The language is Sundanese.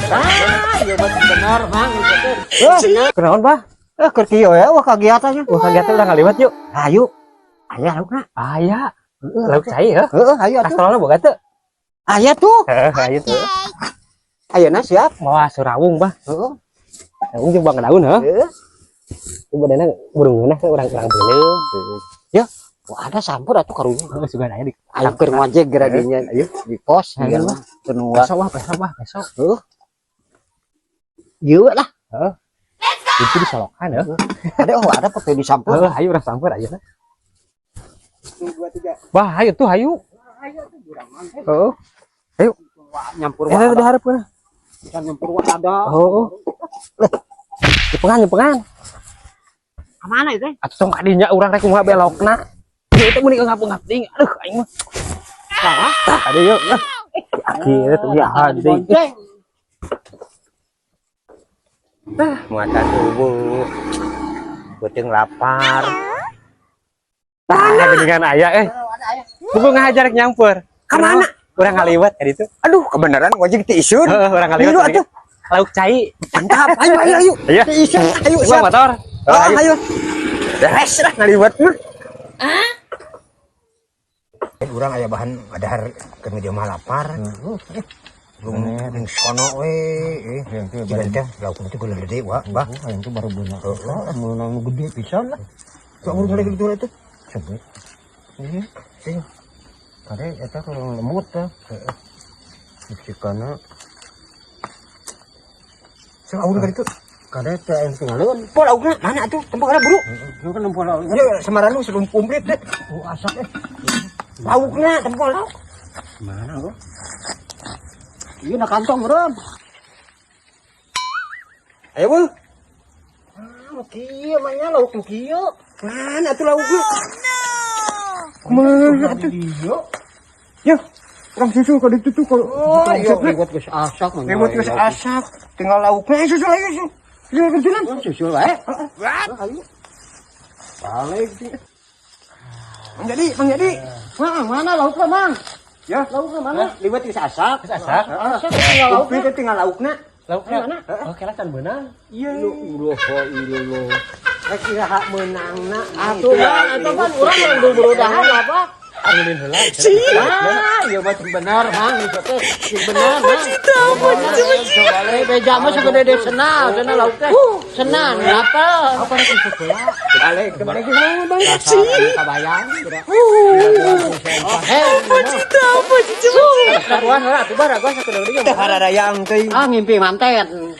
Ah, ieu mah bener, Mang. Eh, kunaon, Bah? Eh, keur kieu ya, wah kagiatannya. Wah, kagiatan udah ngaliwat yuk. Ayo. Aya laukna. Aya. Lauk cai ya. Heeh, ayo atuh. Kastrolna boga teu? Aya tuh. Heeh, ayo tuh. Ayeuna siap. Mawa surawung, Bah. Heeh. Rawung jeung bang daun, heuh. Heeh. Itu badana burung ngeunah teh urang-urang beuleum. Ya, wah ada sampur atuh karunya. Heeh, sugan aya di Ayo keur ngojek geura dinya. Ayo. Di pos Ayo, ieu Bah. mah teu nuak. Besok wah, besok wah, besok. Heeh. Ieu lah. Heeh. Itu di solokan ya. Ada, oh ada pakai di sampur. Heeh, ayo urang sampur aja lah. 2 3. Bah, ayo tuh, ayo. Ayo tuh urang mah. Heeh. Ayo. Nyampur Eh, wah udah hareup kana. Bisa nyampur wah ada. Oh. Nyepengan, nyepengan. Kemana itu? Atuh tong kadinya urang rek kumaha belokna. Ieu teh meuni ngap-ngap teuing. Aduh, aing mah. Salah. Tah, kadi yuk. Akhirnya tuh ya hadi. Bonceng. Tah, muatan tubuh. Beuteung lapar. Tah, geuningan aya eh. Buku ngahajar rek nyamper. Ka mana? Urang ngaliwat ka ditu. Aduh, kebenaran ngojek ti isun. Heeh, urang ngaliwat. Milu atuh. Lauk cai. Mantap. Ayo, ayo, ayo. Iya. Ti isun. Ayo, Bawa siap. motor. Oh, ayo. Beres lah ngaliwat mah. Urang aya bahan dahar keur dia mah lapar. Belum ning sono we. Eh, jigan teh lauk teh gula gede wa, bah. Aing tuh baru beunang. Meunang nu gede pisan lah. Tuh urang lagi gitu itu. Sebut. Iya. Sing. Kade eta kurang lembut teh. Sikana Sing urang ka ditu. Kade teh aing tinggalin. Pol laukna mana atuh? Tempat ada buru. Lu kan nempel lauk. Ya samaran lu sebelum komplit deh. Oh, asak eh. Laukna tempol lauk. Mana lu? Iya na kantong bro. Ayo, Bu. Ah, nu kieu mah nya lauk nu kieu. Mana atuh laukna? Mana atuh? Iya. Ya, urang susul ka ditu tuh kalau Oh, iya liwat geus asak mah. Lewat geus asak, tinggal laukna ayo susul ayo susul. Susul ke jalan. Susul wae. What? Ayo. Balik. Mang Jadi, Mang Jadi. Mang, mana laukna, Mang? Ya, Laukna mana? Liwat geus asak. Geus asak. Asak tinggal laukna. Komplit tinggal laukna. Laukna. Mana? Oke lah can beunang. Iya. Lu udah Rek iraha meunangna. Atuh, Bang, atuh kan urang yang buru dahar lah, Pak. Arulin heula. Ah, iya mah bener, Mang, itu teh sing bener, Mang. Balik beja mah segede de senal, cenah lauk teh. Senang, ngapa? Apa rek isuk heula? Balik, balik bang. Rasa kabayang geura. Oh, hei, Raguan heula atuh bah, raguan sakedeung deui. Teu hararayang teuing. Ah, ngimpi manten.